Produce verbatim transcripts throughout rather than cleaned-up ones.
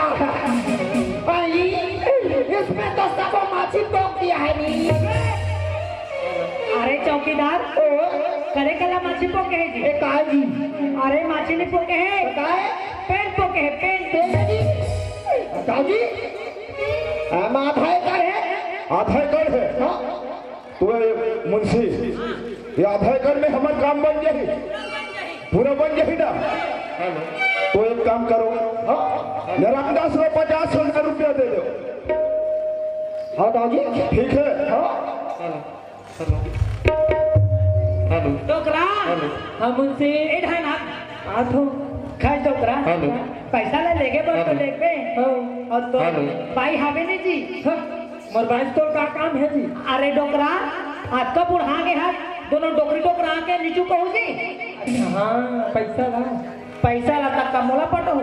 भाई, इसमें तो सबो माछी पोंक दिया है नी। अरे चौकीदार, ओ। करे कला माछी पोंके हे जी? ए, काय जी? अरे माछी नहीं पोंके हे। काय? पेन पोंके हे, पेन। पेन जी? बताओ जी। हम आधा एकड़ है। आधा एकड़ है? हाँ। तो ए मुंशी, ये आधा एकड़ में हमर काम बन जाही, पूरा बन जाही ना? तो एक काम करो, हाँ? नारायण दास ला पचास हजार रुपया दे दो। हाँ दादी। ठीक है। हाँ। हेलो। हेलो। डोकरा। हेलो। हाँ मुंशी। ए ढाना। आथो। खाए डोकरा। हेलो। पैसा ला लेगे बर तो हेलो। लेगे। हाँ। अउ तो हेलो। बाई हावे नहीं जी। हाँ। मोर बाई तो का काम है जी? अरे डोकरा, अतका बुढ़ा गे हस, दोनों डोकरी डोकरा के नीचू कहू जी। अच्छा, हाँ, पैसा ला। पैसा ला तक का मोला पटो।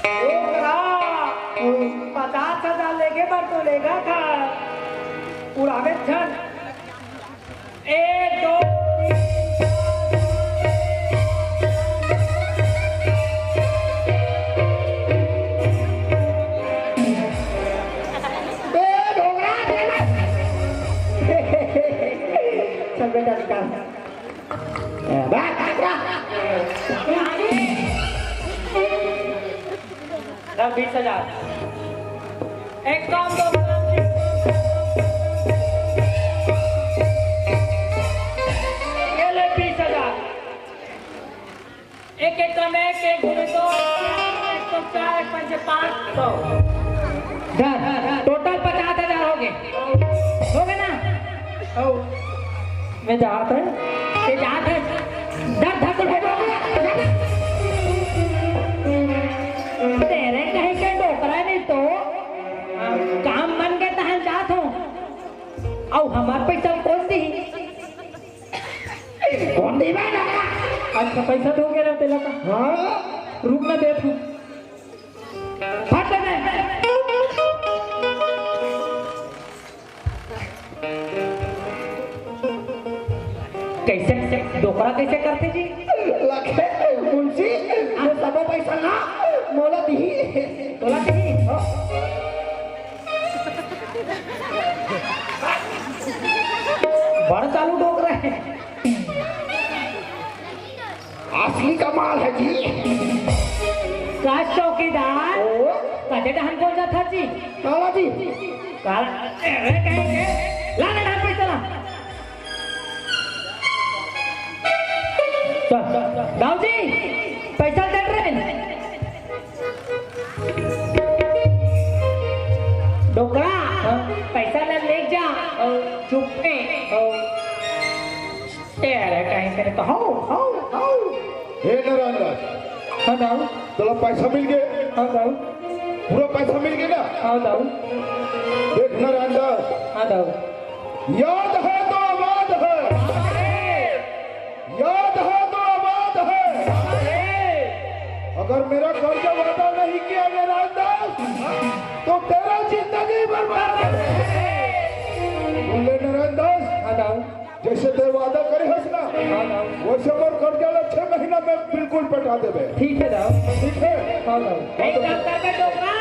डोकरा, पचास हजार लेगे बर तो लेगा था, उड़ावे झन। एक, दो, तीन, चार, पाँच, छः, सात, आठ। ए, डोकरा, डोकरा। चल बेटा, निकाल। ए, बात, बात, बात। रख बीस हजार। एक काम दो। ये ले बीस हजार। एक एक कम एक, एक दूनी दो, एक सौ चार, एक पंचे पाँच सौ। धर, टोटल पचास हजार हो गे। हो गे ना? हो। मैं जात है। ये जात है। धर, धर, धर, धर। तेरे कहीं के डोकरा नहीं तो काम मन के तहन जात हो। अउ हमार पैसा कोन दी? कोन दी बे डोकरा? अच्छा, पैसा दो के ना तेला का? हाँ। रुक ना देत हूँ। फट ले। कैसे, कैसे, डोकरा कैसे करते जी? लखे, मुंशी, ये सबो पैसा ना, मोला दिही। तोला दिही? बड़ चालू डोकरा हे। असली कमाल है जी। का चौकीदार? ओ? कते डहन बोल जात हस जी? काला जी। काला, अरे कहेंगे, ला ना डहन पैसा ला। चल, चल, चल। दाऊ जी, पैसा दे रे। डोकरा, हाँ। पैसा ला ले जा। हाँ। चुप्पे। हाँ। तेरे कहीं तेरे तो हो, हो, हो। हे नारायण दास। हाँ दाऊ। तोला पैसा मिल गे? हाँ दाऊ। पूरा पैसा मिल गे ना? हाँ दाऊ। देख नारायण दास। हाँ दाऊ। याद है तो आबाद है। याद है तो आबाद है। अगर मेरा कर्ज वादा नहीं किया नारायण दास, तो तेरा जिंदगी बर्बाद है। बोले नारायण दास। हाँ दाऊ। जैसे ते वादा करे हस ना, हाँ, हाँ। वैसे मोर कर्जा ला छह महीना में बिल्कुल पटा देबे। ठीक है दाऊ। ठीक है? हाँ दाऊ। एक काम कर बे डोकरा।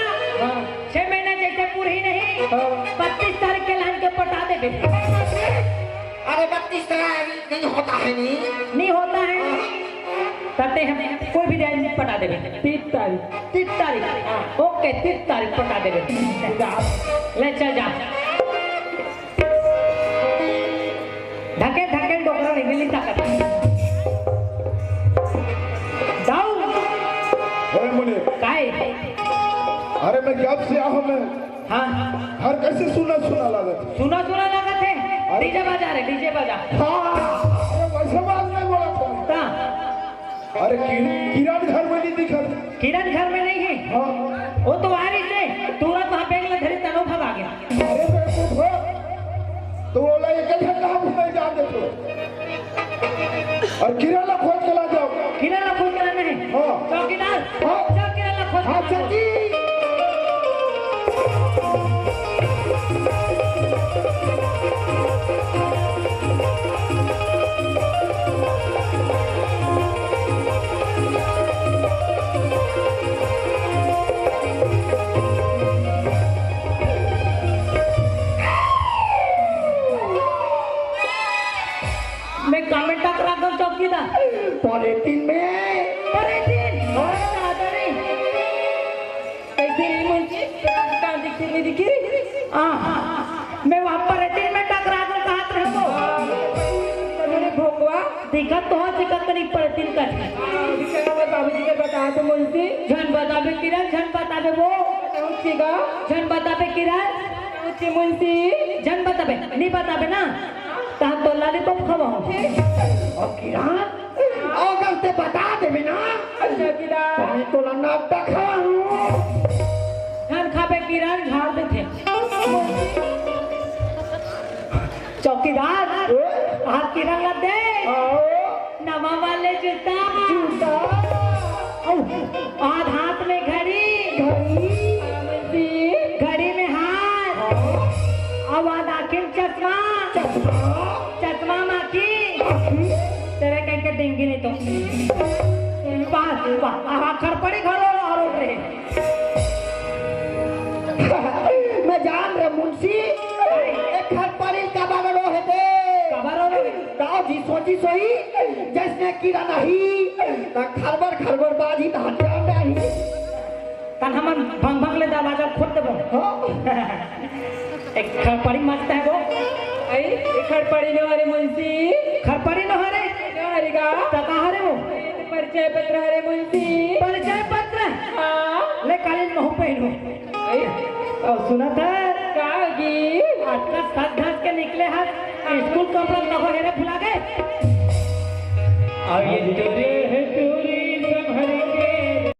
हाँ। छह महीना जैसे पूरी नहीं, हाँ। बत्तीस तारीख के लान के पटा देबे। अरे बत्तीस तारीख नहीं होता है नी। नहीं होता है। हाँ। तब ते हम कोई भी दिन पटा देबे। तीस तारीख। तीस तारीख। हाँ। ओके, तीस तारीख पटा देबे। जा। ले चल जा। ढकेल, ढकेल डोकरा नहीं मिली ताकत। दाऊ। अरे मुनि। काय? अरे मैं जब से आया हूँ मैं। हाँ। घर कैसे सुना सुना लागत। सुना सुना लागत है? अरे। डीजे बजा रे, डीजे बजा। हाँ। अरे वैसे बात नहीं बोला था। हाँ। अरे किर-, किरण घर में नहीं दिखत। किरण घर में नहीं है? हाँ। वो तो आ रही से, तुरंत वहाँ बैग ले धरी तनो भगा गया। अरे बेवकूफ हो, तो ओला एक घंटा हम नहीं जान देते। और किरण ला खोज के ला जाओ। किरण ला खोज के लाना है? हाँ। चौकीदार, हाँ। चल किरण ला खोज के हाँ, ला जाओ। चल जी। देखी? हाँ, हाँ। मैं वहाँ पलटिन में टकरा दूँ, कहत रहे वो। तो मेरे भोगवा। दिखत तो हो, दिखत नहीं पलटिन का। हाँ, दिखत है, बाबूजी के बता दो मुंशी। झन बताबे किरण, झन बताबे वो। बताऊँ सीधा। झन बताबे किरण। बताऊँ मुंशी। झन बताबे, नहीं बताबे ना। तहाँ तो लॉलीपॉप खवाऊँ। और किरण, अगर ते बता देबे ना, अच्छा, किरण। तो मैं तोला नाटक खाऊं। झन खाबे किरण, झाड़ देथे। चौकीदार, ए? आज किरण ला दे। आओ। नवा वाले जूता। जूता। अउ, आज हाथ में घड़ी। घड़ी। घड़ी में हाथ। हाँ। अउ आज आँखी में चश्मा। चश्मा। चश्मा माखी। माखी। तेरे कहीं के डेंगी नहीं तो। वाह, वाह, आहा, खरपड़ी घलो और रे। मैं जान रे मुंशी, एक खरपड़ी का बागल हो हेते। काबर हो रे? दाऊ जी सोची सोई, जैसने किरण ही, ना खरबर खरबर बाजी ना हथियार नहीं। तन हमन भंग भंग ले दरवाजा खोल देबो। हाँ। एक खरपड़ी मस्त है वो। आई, एक खरपड़ी नो हरे मुंशी। खरपड़ी नो हरे? नो हरे गा। त का हरे वो? परिचय पत्र हरे मुंशी। परिचय पत्र? हाँ। ले कालीन महू पहनो। आई, और सुना था? का होगी? आज का सज धज के निकले हाथ, स्कूल कपड़ा तको हेरे भुला गए। और ये